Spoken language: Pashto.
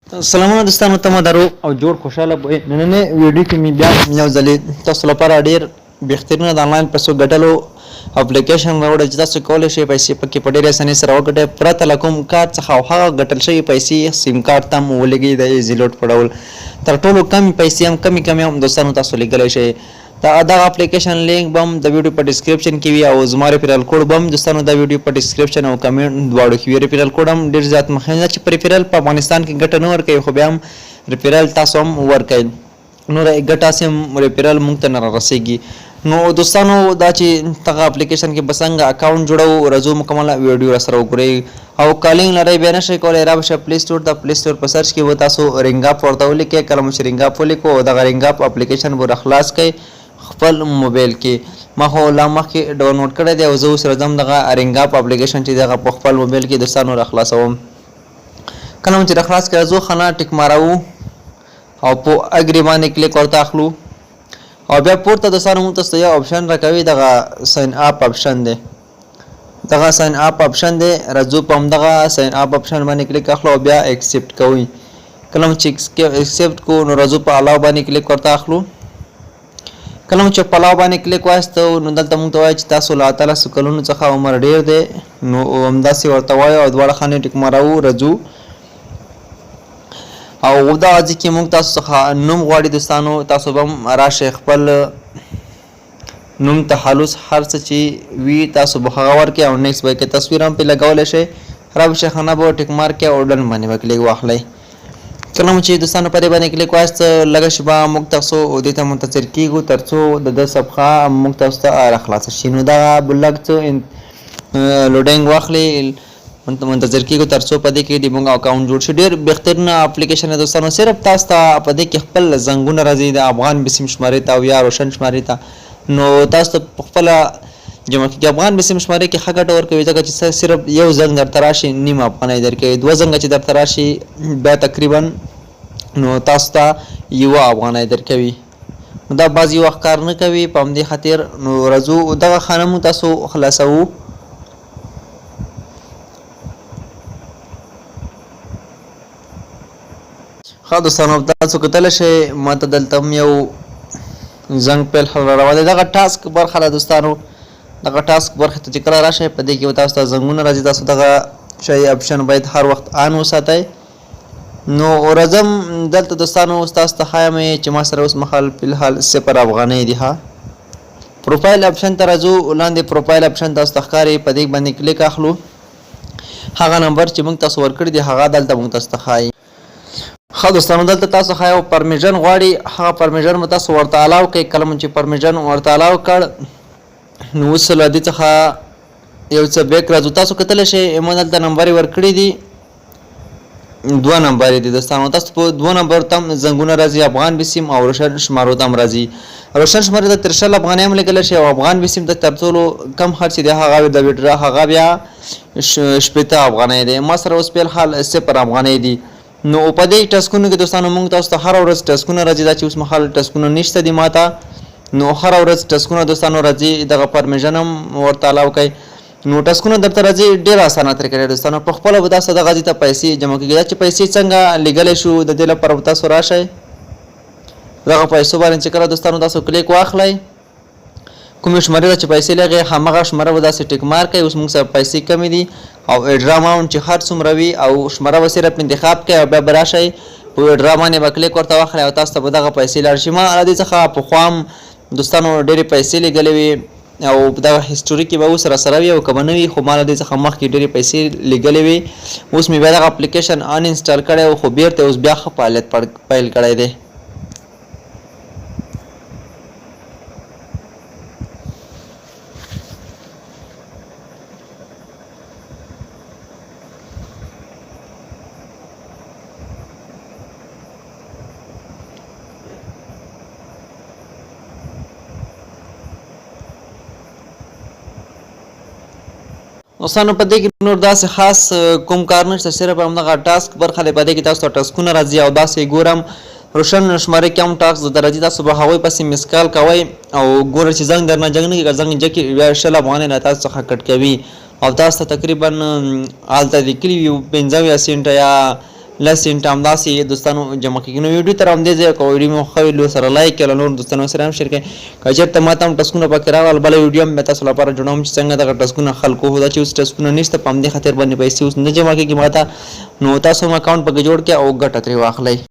سلامونه دوستانو تمه درو او جوړ خوشاله به نننې ویډیو کې مې بیا یو ځلې تاسو لپاره ډیر بهترینه د انلاین پیسو ګټلو اپلیکیشن راوړی چې تاسو کولی شئ پیسې پکې په ډېرې اسانۍ سره وګټئ پرته له کوم کار څخه او هغه ګټل شوي پیسې سیم کارت ته هم ولېږئ د ایزي لوډ په ډول تر ټولو کمې پیسې هم کمې کمې هم دوستانو تاسو لېږلی شئ. د دغه اپلیکیشن لینک به هم د ویډیو په ډیسکریپشن کې وي او زما ریفرال کوډ به هم دوستانو د ویډیو په ډیسکریپشن او کمنټ دواړو کې وي. ریفرال کوډ هم ډیر زیات مهم دی چې په ریفرال په افغانستان کې ګټه نه ورکوي خو بیا هم ریفرال تاسو هم ورکړئ نور ګټه هسې هم ریفرال موږ ته نه رارسیږي. نو دوستانو دا چې دغه اپلیکیشن کې به څنګه اکاونټ جوړوو راځو مکمله ویډیو راسره وګورئ. او کالینګ لرئ بیا نشئ کولی را به شئ پلی سټور ته، پلی سټور په سرچ کې به تاسو رینګ اپ ورته ولیکئ، کله مو چې رینګ اپ ولیکو او دغه رینګ اپ اپلیکیشن به راخلاص کړئ خپل موبایل کې. ما خو لا مخکې ډاونلوډ کړی دی او زه اوس راځم دغه رینګ اپ اپلیکیشن چې دغه په خپل موبایل کې دوستانو راخلاصوم. کله مو چې راخلاص کړ راځو خانه ټیک ماراو او په اګری باندې کلیک ورته اخلو او بیا پورته دوستانو موږ تاسو ته یو اپشن راکوي، دغه ساین اپ اپشن دی، دغه ساین اپ اپشن دی. راځو په همدغه ساین اپ اپشن باندې کلیک اخلو او بیا اکسپټ کوئ. کله مو چې اکسپټ کو نو راځو په الاو باندې کلیک ورته اخلو. کله مو چې په الاو باندې کلیک واستو نو دلته موږ ته وایي چې تاسو له 18 کلونو څخه عمر ډیر دی، نو همداسې ورته وایو او دواړه خانې ټیک ماراو راځو. او دا ځای کې موږ تاسو څخه نوم غواړي دوستانو، تاسو به هم راشئ خپل نوم تخلص هر څه چې وي تاسو به هغه ورکړئ او نیکس به کې تصویر هم پرې لګولی شئ. را به شئ خانه به ټیک مارک کړئ او ډن باندې به کلیک واخلئ. کله مو چې دوستانو په دې باندې کلیک واخیست لږه شېبه موږ تاسو دې ته منتظر کېږو تر څو د ده صفحه موږ تاسو ته راخلاصه شي. نو دغه به لږ څه لوډینګ واخلي، منتظر کیږو تر څو په دې کې د موږ اکاونټ جوړ شي. ډیر بهترینه اپلیکیشن دی دوستانو، صرف تاسو ته په دې کې خپل زنګونه راځي د افغان بسیم شمارې ته او یا روشن شمارې ته، نو تاسو ته په خپله جمع کیږي. افغان بسیم شمارې کې ښه ګټه ورکوي ځکه چې صرف یو زنګ درته راشي نیم افغانۍ درکوي، دوه زنګه چې درته راشي بیا تقریبا نو تاسو ته یوه افغانۍ درکوي. نو دا بعضې وخت کار نه کوي په همدې خاطر نو راځو دغه خانه مو تاسو خلاصوو. ښه دوستانو تاسو کتلی شئ ما ته دلته هم یو زنګ پیل را روان دی. دغه ټاسک برخه ده دوستانو، دغه ټاسک برخې ته چې کله راشئ په دې کې به تاسو ته زنګونه راځي. تاسو دغه شی اپشن باید هر وخت آن وساتئ. نو راځم دلته دوستانو اوس تاسو ته ښایم چې ما سره اوس مهال فلحال 0 افغانۍ دي. ښه پروفایل اپشن ته راځو، لاندې پروفایل اپشن تاسو ته ښکاري، په دې باندې کلیک اخلو. هغه نمبر چې موږ تاسو ورکړي دي هغه دلته موږ تاسو ته ښایي. ښه دوستانو دلته تاسو ښه یو پرمیژن غواړي، هغه پرمیژن به تاسو ورته الاو کړئ. کله مو چې پرمیژن ورته الاو کړ نو اوس له دې څخه یو څه بیک راځو. تاسو کتلی شئ ما دلته نمبر یې ورکړي دي، دوه نمبر دي دوستانو. تاسو په دوه نمبر ته هم زنګونه راځي، افغان بیسیم او روشن شمارو ته هم راځي. روشن شمارو ته تر 20 افغانۍ هم لګلی شي او افغان بیسیم ته تر ټولو کم خرڅ دی هغه د ویډرا هغه بیا 60 افغانۍ دی. ما سره اوس فلحال 0 افغانۍ دي. نو په دې ټسکونو کې دوستانو موږ تاسو ته هره ورځ ټسکونه راځي. دا چې اوس مهال ټسکونه نشته دي ماته، نو هره ورځ ټسکونه دوستانو راځي. دغه پرمیژن هم ورته الاو کوي، نو ټسکونه درته راځي. ډېره اسانه طریقه ده دوستانو، په خپله به تاسو دغه ځای ته پیسې جمع کېږي. دا چې پیسې څنګه لېږلی شو د دې لپاره به تاسو راشئ دغه پیسو باندې چې کله دوستانو تاسو کلیک واخلئ کومې شمارې ته چې پیسې لګي همغه شماره به داسې ټیک مارک کوي. اوس موږ سره پیسې کمې دي او ویډرا اماونټ چې هر څومره وي او شماره به صرف انتخاب کوي او بیا به راشئ په ویډرا باندې به کلیک ورته واخلئ او تاسو ته به دغه پیسې لاړ شي. ما له دې څخه پخوا هم دوستانو ډېرې پیسې لېږلې وې او په دغه هیسټوري کې به اوس راسره وي او که به نه وي، خو ما له دې څخه مخکې ډېرې پیسې لېږلې وې. اوس مې بیا دغه اپلیکیشن ان انسټال کړی و، خو بېرته اوس بیا ښه فعالیت پیل کړی دی. دوستانو په دې کې نور داسې خاص کوم کار نشته، صرف همدغه ټاسک برخه دی. په دې کې تاسو ته ټاسکونه راځي او داسې ګورم روشن شمارې کې هم ټاسک درته راځي. تاسو به هغوی پسې مس کال کوئ او ګورئ چې زنګ درنه جنګ نه کوي، که زنګ جګ کړي بیا 20 افغانۍ له تاسو څخه کټ کوي او تاسو ته تقریبا هلته لیکلي وي 75 سینټه یا لس سینټه همداسې دوستانو جمع کېږي. نو ویډیو تر همدې ځایه، که ویډیو مو ښه وي سره لایک کړئ، له نورو دوستانو سره هم شیر کړئ. که چېرته ما ته هم ټسکونه پکې راغلل، بله ویډیو هم بیا تاسو لپاره جوړوم چې څنګه دغه ټسکونه خلکو. خو دا چې اوس ټسکونه نشته، په همدې خاطر باندې پیسې اوس نه جمع کېږي ماته. نو تاسو هم اکاونټ پکې جوړ کړئ او ګټه ترې واخلئ.